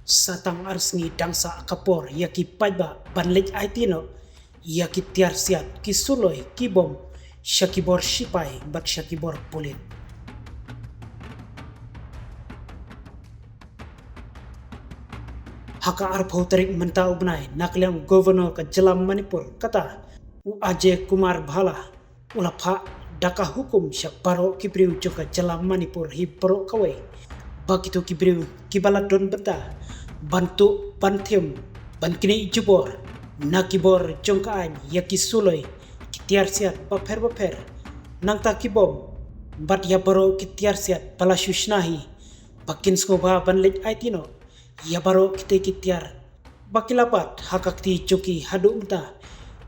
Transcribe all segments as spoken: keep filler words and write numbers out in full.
Sa tang ar sngi dang sah ka por ïa ki paidbah ban leit aiti noh ïa ki tiar siat, ki suloi, ki bom sha ki bor sipai bad sha ki bor pulit. Ha ka arphew tarik mynta u bnai, na ka liang Governor ka jylla Manipur, kata u Ajay Kumar Bhalla, u la phah da ka hukum sha baroh ki briew jong ka jylla Manipur hi baroh kawei, ba kito ki briew kiba la don bynta ban tuh, ban thiem, ban knieh jubor na ki bor jong ka aiñ ïa ki suloi, ki tiar siat bapher bapher, nangta ki bom bad ïa baroh ki tiar siat ba la shu shna hi, ba kin sngewbha ban leit aiti noh ïa baroh kitei ki tiar ba ki la bat ha ka kti jong ki haduh mynta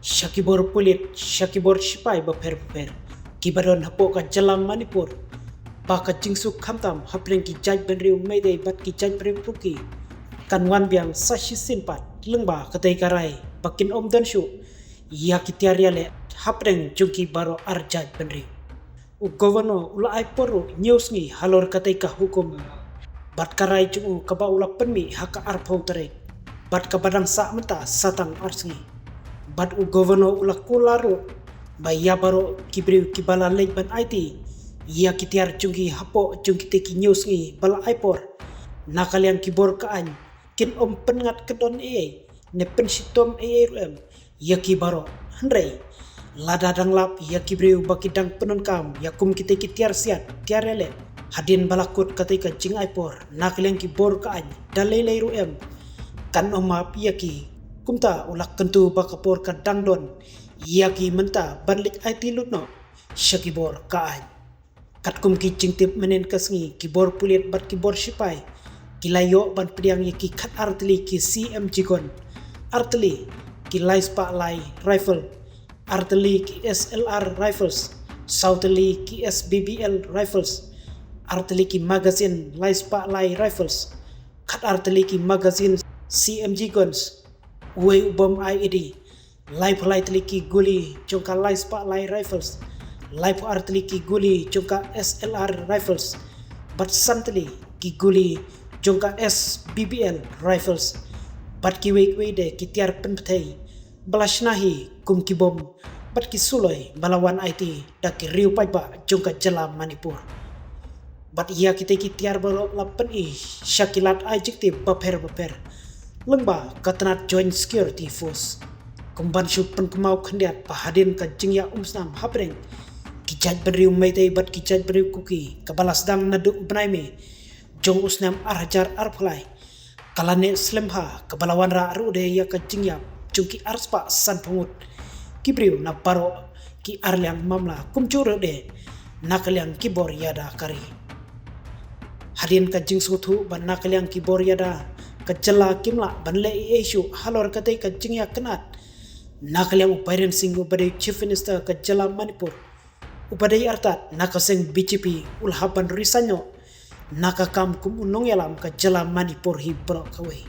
sha ki bor pulit, sha ki bor sipai bapher bapher kiba don hapoh ka jylla Manipur, ba ka jingsuk khamtam hapdeng ki jaitbynriew Meitei bad ki jaitbynriew Kuki kan wan biang sa shisien pat, lyngba katei ka rai ba kin ym don shuh ïa ki tiar ïaleh hapdeng jong ki baroh ar jaitbynriew. U Governor u la ai por ruh hynñiew sngi halor katei ka hukum bad ka rai jong u kaba u la pynmih ha ka arphew tarik, bad kaba dang sah mynta sa tang ar sngi. Bad u Governor u la kular ruh ba ïa baroh ki briew kiba la leit ban aiti ïa ki tiar jong ki hapoh jong kitei ki hynñiew sngi ba la ai por, na ka liang ki bor ka aiñ kin ym pynngat kyndon ei ei ne pynshitom ei ei ruh em ïa ki baroh. Hynrei lada dang lap ïa ki briew ba ki dang pyndonkam ïa kum kitei ki tiar siat, tiar ïaleh, hadien ba la kut katei ka jingai por, na ka liang ki bor ka aiñ da lei lei ruh em, kan ym map ïa ki. Kumta u la kyntu ba ka por ka dang don ïa ki mynta ban leit aiti lut noh sha ki bor ka aiñ. Katkum ki jingtip mynhynnin ka sngi, ki bor pulit bad ki bor sipai ki la ïoh ban pdiang ïa ki khatar tylli ki C M G gun, ar tylli ki lai spah lai rifle, ar tylli ki S L R rifles, saw tylli ki S B B L rifles, ar tylli ki magazine lai spah lai rifles, khatar tylli ki magazine C M G guns, uwei u bom I E D, laiphew lai tylli ki guli jong ka lai spah lai rifles, laiphew ar tylli ki guli jong ka S L R rifles, bad san tylli ki guli jong ka S B B L rifles, bad kiwei kiwei de ki tiar pynpthei ba la shna hi kum ki bom bad ki suloi ba la wan aiti da ki riew paidbah jong ka jylla Manipur. Bad ïa kitei ki tiar baroh la pyni sha ki lad ai jingtip bapher bapher lyngba ka tnat Joint Security Force, kum ban shu pynkynmaw khyndiat ba hadien ka jingïaumsnam hapdeng ki jaitbynriew Meitei bad ki jaitbynriew Kuki kaba la sdang naduh u bnai May jong u snem ar hajar arphew lai, ka la neh slem bha, kaba la wanrah ruh de ïa ka jingïap jong ki arspah sanphew ngut ki briew na baroh ki arliang mamla, kumjuh ruh de na ka liang ki bor ïada ka ri. Hadien ka jingsngewthuh ba na ka liang ki bor ïada ka jylla kim lah ban leh ei ei shuh halor katei ka jingïakynad, na ka liang u Biren Singh uba dei Chief Minister ka jylla Manipur, uba dei artat na ka seng B J P, u la hap ban resign noh na ka kam kum u nongïalam ka jylla Manipur hi baroh kawei.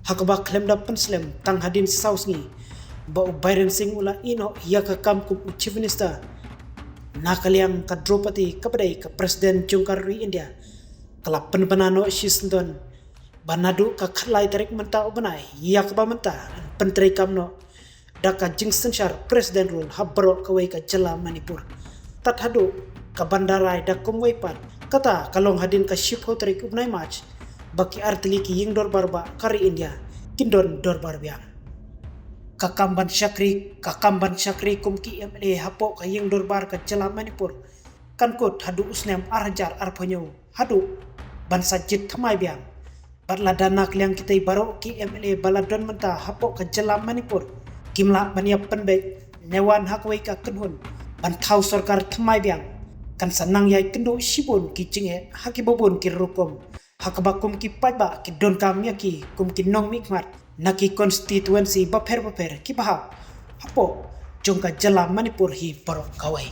Ha kaba khlem da pynslem tang hadien saw sngi ba u Biren Singh u la ïeh noh ïa ka kam kum u Chief Minister, na ka liang ka Droupadi kaba dei ka President jong ka ri India ka la pynbna noh shisyndon ba naduh ka khatlai tarik mynta u bnai ïa kaba mynta yn pyntreikam noh da ka jingsynshar President Rule ha baroh kawei ka jylla Manipur. Tad haduh ka ban da rai da kumwei pat, kata ka long hadien ka shiphew tarik u bnai March ba ki artylli ki ïing dorbar ba ka ri India kin don dorbar biang. Ka kam ban shakri, ka kam ban shakri kum ki M L A hapoh ka ïing dorbar ka jylla Manipur kan kut haduh u snem ar hajar arphew hynñiew haduh ban sa jied thymmai biang. Bad lada na ka liang kitei baroh ki M L A ba la don mynta hapoh ka jylla Manipur kim lah ban ïa pynbeit ne wan ha kawei ka kynhun ban thaw sorkar thymmai biang, kan sa nang ïai kynduh shibun ki jingeh ha kiba bun ki rukom, ha kaba kum ki paidbah ki donkam ïa ki kum ki nongmihkhmat na ki constituency bapher bapher kiba hap hapoh jong ka jylla Manipur hi baroh kawei.